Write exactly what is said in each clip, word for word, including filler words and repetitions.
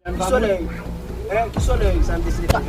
Ki solèy? Hein? Ki solèy sa m deside fè?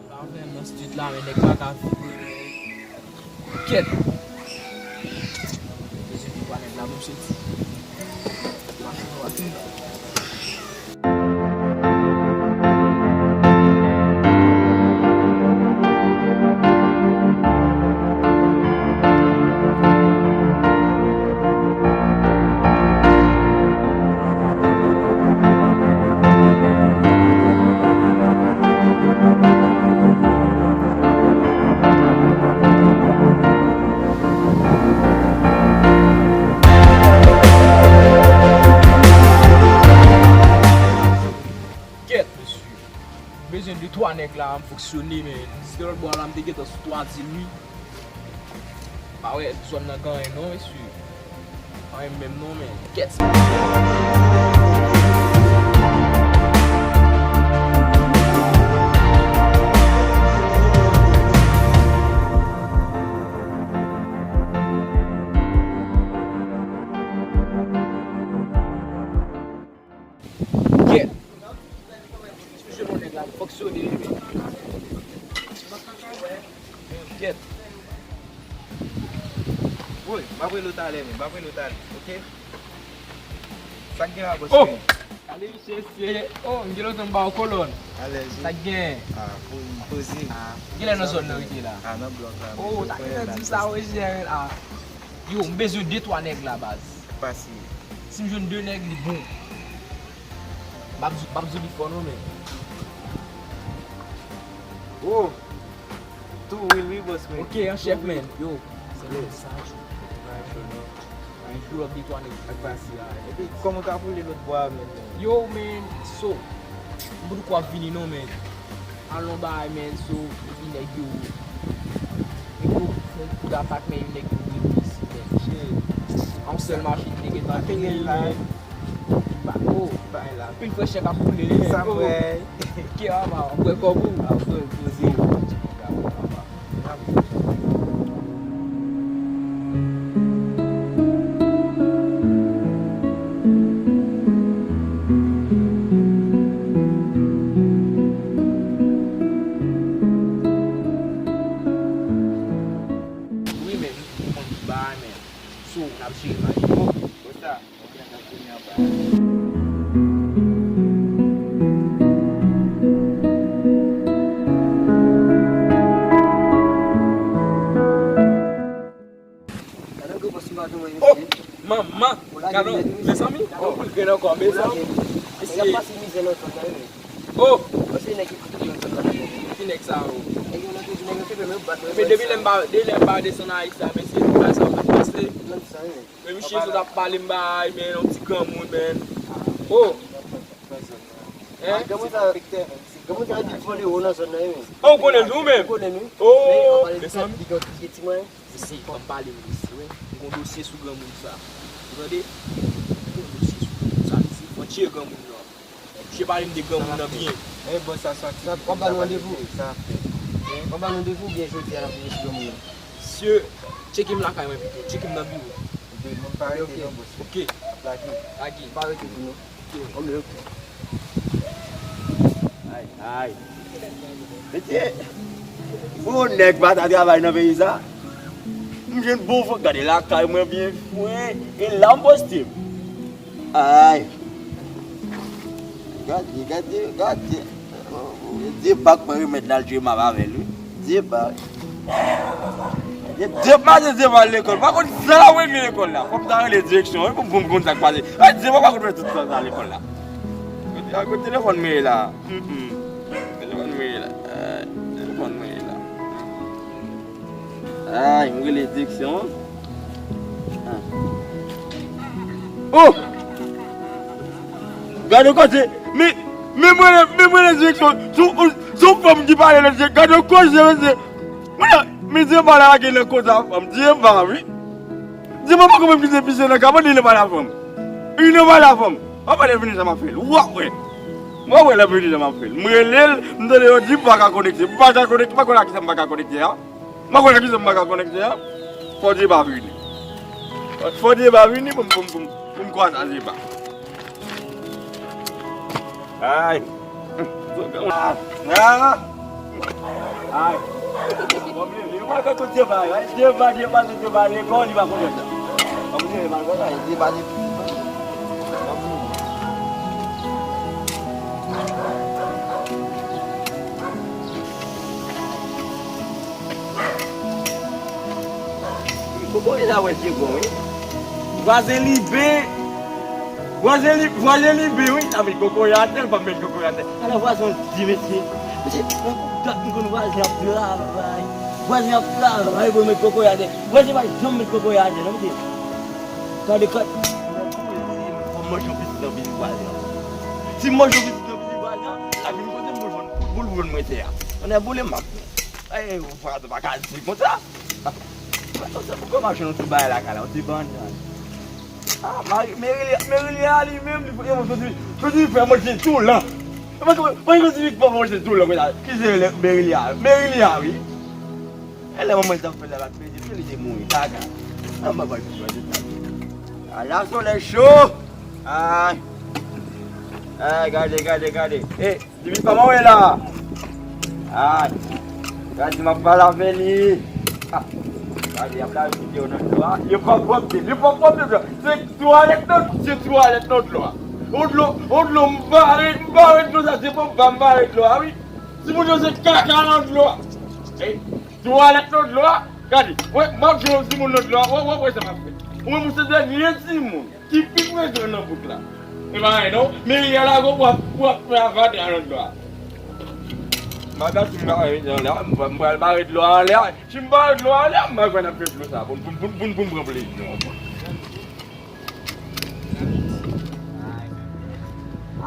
Sa fè nan street la, men nèg pa ka viv. Kèt. Bezwen de twa nèg la pou m soti. Machin nan pa fin. Kèt, mesye. Bezwen de twa nèg la, m fonksyone, men. Jiske lòt bò la, m te gentan sou twa di l, wi. Pa wè zòn nan gen anyen non, mesye. Pa anyen menm non, men kèt. Kèt. Mesye, bon nèg la fonksyone, wi. Kèt. Woy, m ap rele w talè, men, m ap rele w talè, oke? Sa k gen la, bòs? Oh! Gade misye, se, oh, m gen lontan m ba w kolòn. Alèz, wi. Sa k gen? Ah, pou m poze. Ah, genlè nan zòn nan rete la. Ah, nan blòk la. Oh, sa k gen nan di sa, wi, jè, ah. Yo, m bezwen de twa nèg la, baz. Pase. Si m jwenn de nèg, li bon. M ap, m ap di w li fò non, men. Oh! Tou wi, wi, bòs, men. Ok, an chèf, men. Yo, se lè sa jou. Yon jou lòt de twa nèg. Ak pase a. Epi, kòman w ka boule lòt bò a, men? Yo, men, so, m poutko ap vini non, men. Alon bay, men, so, epi nèg yo. Epi, fè yon kou d'atak, men, yon nèg yo vini isi, men. Shit. Yon sèl machin, nèg yo ateri la. Ba, oh, bay la. Pil frèchè k ap boule, sa oh. Vre. Kè a ba, ou kwè kòb ou? A, ou kwè poze. Wi, men, m konn tout bagay, men. So, n ap jere bagay yo. Konsa. Oh, manman, gade, mezanmi, oh, anpil grenn ankò, mezanmi. Mesye. Oh, ki nèg sa yo? Men depi lè m ba, depi lè m ba desann Ayiti a, mesye, bagay sa yo pa t pase. Men misye sot ap pale m bay, men, yon ti granmoun, men. Oh! Granmoun sa, granmoun sa di vòlè ou nan zòn nan, wi. Ou konnen l tou menm? Ou konnen l, wi. Oh, men an pale de sa, li gen yon ti mwen. Mesye, ban m pale nou mesye, wi. M gon dosye sou granmoun sa. Ou tande? M gon dosye sou granmoun sa, mesye. Fò n tcheke granmoun nan. Misye pale m de granmoun nan byen. Sa w ap ba nou randevou? W ap ba nou randevou oubyen jodi a n ap vini sou granmoun nan? Mesye, tcheke m lakay mwen pito. Tcheke m nan biwo. Ok, m pa rete non, bòs. Ok. Lage. Lage. M pa rete pou nou. Ok. Ok, ok. Ay, ay. Mesye, pou yon nèg pa ta travay nan peyi sa, m jwenn bon vant, gade lakay mwen byen fre, e la m poste m. Ay. Gade, gade, gade. Dye bak mwen remèt la, l dwe m ap avè l, wi. Dye bak. Dye, dye maten dye m al lekòl. Pa konn sa la mwen gen lekòl la. Fò m ta rele direksyon, wi, pou m, pou m konn sa k pase. Ay, dye m pa konn fè tout sa, sa lekòl la. Kote, kote telefòn mwen ye la? Mm, mm. Telefòn mwen ye la. Ay, telefòn mwen ye la. Ay, m rele direksyon an. Ah. Oh! Gade kote, men, men mwen, men mwen nan direksyon, sou, sou fanm ki pale nan direksyon, gade koze, mesye. Mwen, men Dye pa lage nan koze a fanm, Dye pa, wi. Dye pa poko menm kite pise nan ka, mande li nan pale a fanm. Li nan pale a fanm. W ap wè lè vini sa m ap fè l. W ap wè. W ap wè lè vini sa m ap fè l. M rele l, m tande yo di m pa ka konekte. M pa ka konekte, pa konn a kisa m pa ka konekte a. M pa konn a kisa m pa ka konekte a. Fò Dye pa vini. Fò Dye pa vini pou m, pou m, pou m, pou m kwaze a Dye pa. Ay. Ah, ah. Ay. Bon, men, men, mwen, kan kote Dye pa, ay, Dye pa, Dye pa, Dye pa, lekòl, li pa konn sa. Bon, men, men, mwen, Dye pa, Dye pa. Kokoye sa wè se bon, wi. Vwazen Liben. Vwazen Li-, vwazen Liben, wi. Sa met kokoye atè, l pa met kokoye atè. Ala vwazen an di, mesye. Mesye, nan kou dat m konn vwazen ap travay. Vwazen ap travay pou l met kokoye atè. Vwazen pa janm met kokoye atè, non, mesye. Gade kat. Fò m manje yon pitit nan vini vwazen an. Si m manje yon pitit nan vini vwazen an, l ap vin kote m pou l vann, pou l vann mwen tè a. Ann boule m ap. Ey, ou pa, ou pa ka di konsa. Mwen, se pou kòmanse yon ti bagay lakay la, yon ti bann. Ah, Mari-, Merilia, Merilia li menm, li, li, li, li fè manje tou lan. Mwen, mwen, mwen, li fè manje tou lan, konsa. Ki se le Merilia? Merilia, wi. E lè manman li t ap fè l la, l ap pede, li te mouri, kaka. An, mwen, mwen, mwen, mwen. Ala solèy cho. Ay. Ay, gade, gade, gade. E, Pitit pa mwen la. Ay. Gade, m ap pale avè li. Ah. Gade, y ap lave pye yo nan dlo a. Yo p ap pwòpte, yo p ap pwòpte dlo a. Se twalèt nan, se twalèt nan dlo a. On dlo, on dlo, m bare, m bare dlo sa, se bon, m bare dlo a, wi. Timoun yo se kaka nan dlo a. Ey, twalèt nan dlo a. Gade, wè, m ap jwe yon timoun nan dlo a. Wè, wè, wè sa m ap fè. Ou menm, ou se dènye timoun ki pi prezan nan bout la. E pa anyen non. Men yè la gon w ap, w ap fè avadra nan dlo a. Madanm, si m bare dlo a anlè a, m pral bare dlo a anlè a. Si m bare dlo a anlè a, m pa kwè n ap fè dlo sa pou n, pou n, pou n, pou n, pou n pran plezi non.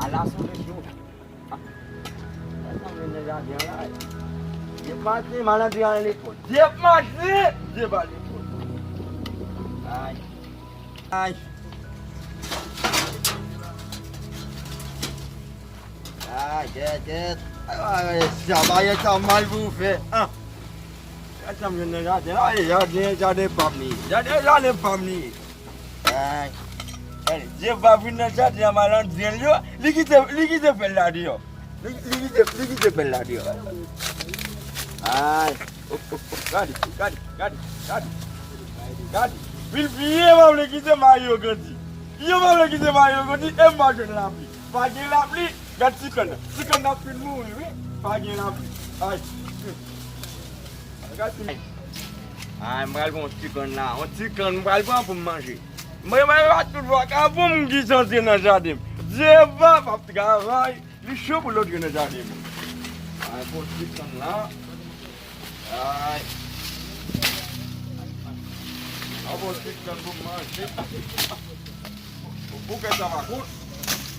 Ala solèy cho. Sa m jwenn nan jaden an la. Dye maten, malandren al lekòl. Dye maten, dye pa lekòl. Ay. Ay. Ay, gèt, gèt. Ay, ay, sa, bagay sa mal pou w fè. Ah. Gade sa m jwenn nan jaden. Ay, jaden, jaden pa m li ye. Jaden, jaden pa m li ye. Ay. Gade, Dye pa vin nan jaden an, malandren yo. Li kite, li kite pèl la deyò. Li, li kite, li kite pèl la deyò. Ay. Oh, oh, oh. Gade, gade, gade, gade. Gade. Vin piye, pa vle kite mayi yo grandi. Piye, pa vle kite mayi yo grandi. E m pa jwenn lapli. Pa gen lapli. Gad ti kann nan. Ti kann nan fin mouri, wi. Pa gen lapli. Ay. Gad ti. Ay, m pral pran yon ti kann la. Yon ti kann m pral pran pou m manje. Mwen, mwen, pa tout vwa ka pou m ki santi nan jaden m. Dye pa, m ap travay. Li cho pou l antre nan jaden mwen. Ay, bon, ti kann la. Ay. Ay, bon, ti kann pou m manje. Pou kè sa pa kout.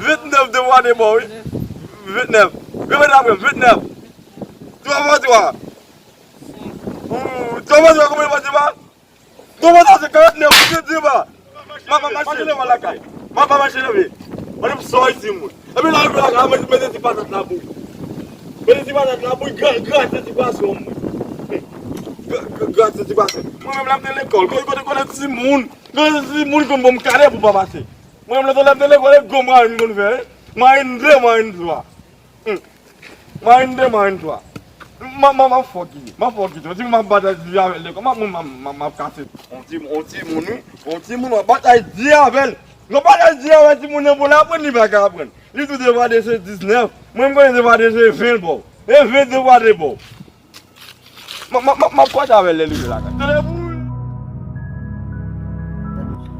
Ventnèf devwa de bò, wi. Ventnèf. Repete apre m, ventnèf. Twa fwa twa. Ou, twa fwa twa, konbyen fwa twa? Twa fwa twa se karantnèf, ou te di ba. M ap mache leve lakay. M ap mache leve. Mande m sò isi moun. Epi la, epi la, mete ti patat la pou. Mete ti patat la pou, gra-, grate ti pwason mwen. Gra-, gra-, grate ti pwason. Mwen menm la, m te lekòl. Kote, kote, kote ti moun. Kote ti moun konn bon m kale pou pa pase. Mwen menm la, te lè m te lekòl, e gwo mwayen m konn fè, wi. Mwayen de, mwayen twa. Hmm. Mwayen de, mwayen twa. M ap, m ap, m ap fòk li. M ap fòk li. Ti moun m ap batay di avè l lekòl. M ap, m ap, m ap, m ap kase. On ti, on ti moun, wi. On ti moun, w ap batay di avè l. Yon bagay di a wè timoun nan pou l aprann, li pa ka aprann. Li tou devwa de se diznèf. Mwen, m konnen devwa de se ven l ba w. E vennde mwa de bon. M ap pale avè l lè l rive lakay. Tande pou ou.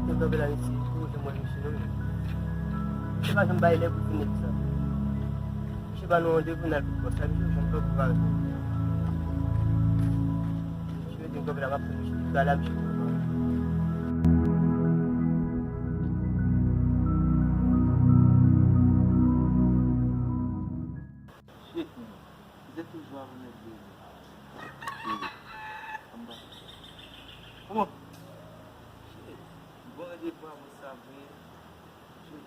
Yo kanpe la, mesye, pou yo jwenn mwen, mesye, non, men. Misye pa janm bay lè pou vin nèg sa. Misye ba nou randevou, n al pou bòs la, misye janm pran pou bagay. Misye di m kanpe la, m ap fè misye, misye ba la, misye pran. Shit, man. Misye toujou ap remet de. Shit. Anba. Kòman? Shit. Bon randevou avè sa vre. Shit.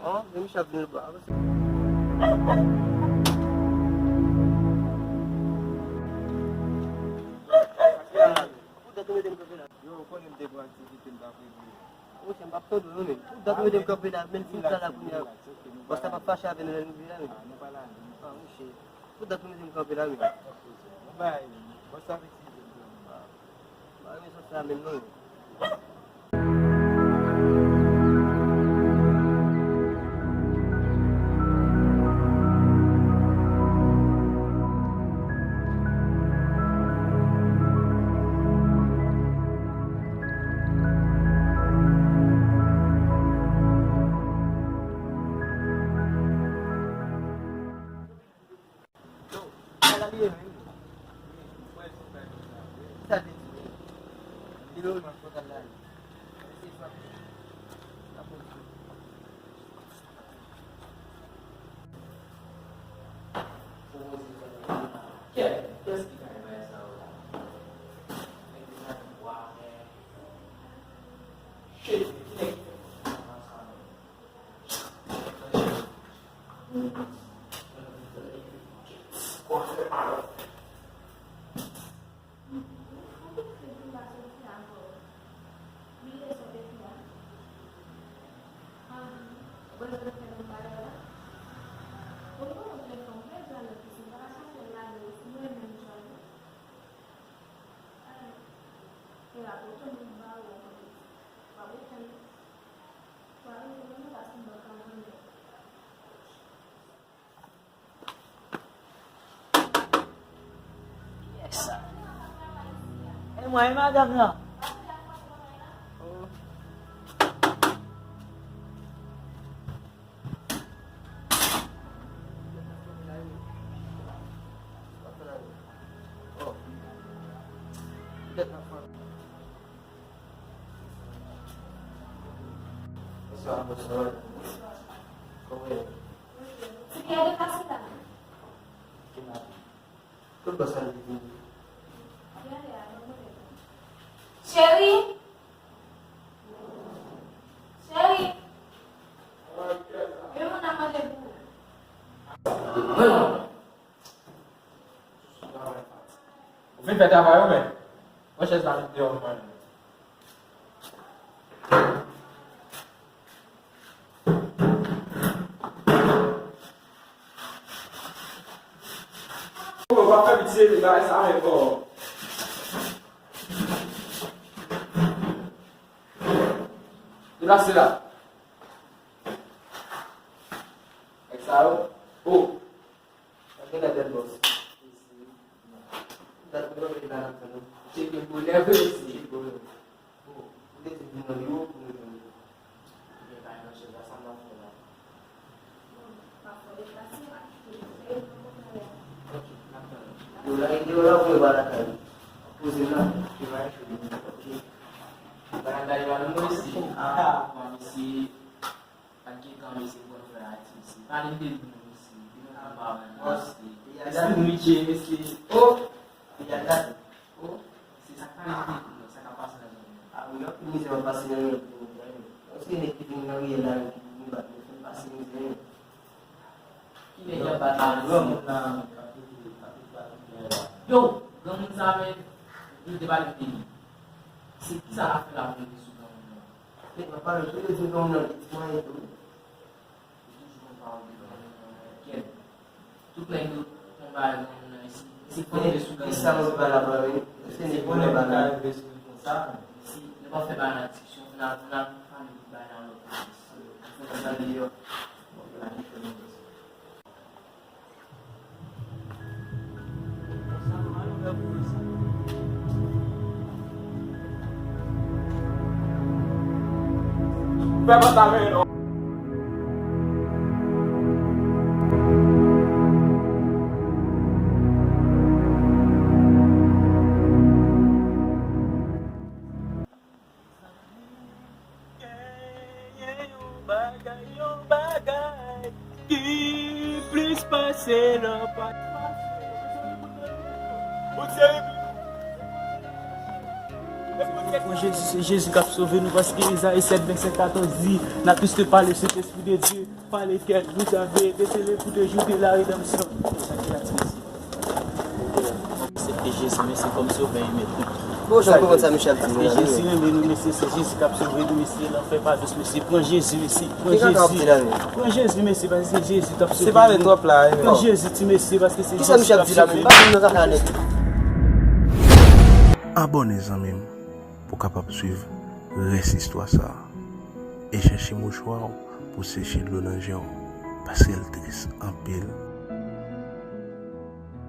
An, men misye ap vin anba. Pou dat ou mete m kanpe la. Yo, ou konnen m te gon aktivite m t ap regle. Monchè, m p ap tande w non, men. Pou dat ou mete m kanpe la, men m fin sa la kounye a. Bòs la p ap fache avè nou lè n rive la, men. Ah, nou pale avè l. Ah, monchè. Pou dat ou mete m kanpe la, men. Bon bagay, men. Bòs la vin size m. Ah. Ba rezon sa menm non. Yo, sa la li ye menm? Sa vle di, yo, yo, yo, la. Kèt, kiyès ki bay bagay sa yo la? Nèg yo nan bwa, men. Shit, ki nèg ki fè konsa? Yes. E mwen, e madanm nan. Oh. Cheri! Cheri! Vin, moun nan mande pou ou. Ou fin fè travay ou, men? Pran chèz la, met deyò, mwen. Ou pa fè piti bagay sa menm, bò. Deplase la. Nèg sa yo. Oh. Mwen gen lè bèl bòs. Dat mwen gen lè nan tann ou. Tcheke bonè vre isi. Tcheke bonè. Bon, ou te di vin nan biwo pou nou jwenn li. Ebyen, pa nan chèz la, sa m ap fè la? Bon, m ap fè w deplase, m ap kite w fè yon bon bagay. Ok, n ap tann ou. Yo la, yo la, ou va lakay ou. Poze m la, yo va eche. Ok. Bagay la, yo la, nou isi. Ah, bon, isi. Pa t gen tan, mesye, pou nou fè aktivite. Pale m de nou, mesye. De nou anba, mesye. Espri nou dje, mesye. Oh! Peyi a gate. Oh! Se sa k pale m de nou, sa k ap pase nan zòn nan. Ah wi, anpil mizè w ap pase nan zòn nan. Paske nèg ki vin nan riyèl la, yo ki vin bat nou, fè pase mizè, yo. Ki nèg y ap bat la, mesye? Granmoun nan, k ap rete, k ap rete bat nou. Yo, granmoun sa, men, nou te pale de li. Se kisa l ap fè la pou nou rezoud? Papa, yo te di nou nan piti mwen tou. Yo toujou konn pawòl de Bondye nan kè m. Tout nèg yo konn bagay nan isi. Mesi, konn de sou gang. Kisa mwen pale la, bro? Mesi, nou pa fè bagay nan diskisyon, n a, n a pale de bagay nan lòt. Fè sa deyò. Genyen yon bagay, yon bagay ki plis pase lanpati. Pran Jezi, se Jezi k ap sove nou, paske Ezayi sèt vennsenk katòz di, n a plis ke pale Sentespri de Dye. Pale kèk, vous avez décelé pour te jouer de la rédemption. Aksepte Jezi, mesye, kòm sovè e mèt nou. Bon, jan konprann sa, mesye ap di. Paske Jezi renmen nou, mesye, se Jezi k ap sove nou, mesye, lanfè pa dous, mesye. Pran Jezi, mesye, pran Jezi. Pran Jezi, mesye, paske se Jezi k ap sove nou. Se pale twòp la, wi. Pran Jezi, ti mesye, paske se Jezi k ap sove nou. Kisa mesye ap di la menm? Pa vin nan zafè a nèt. Abòne, zanmi m, pou w kapab swiv rès istwa sa a. E chèche mouchwa w pou w seche dlo nan je w, paske l tris anpil.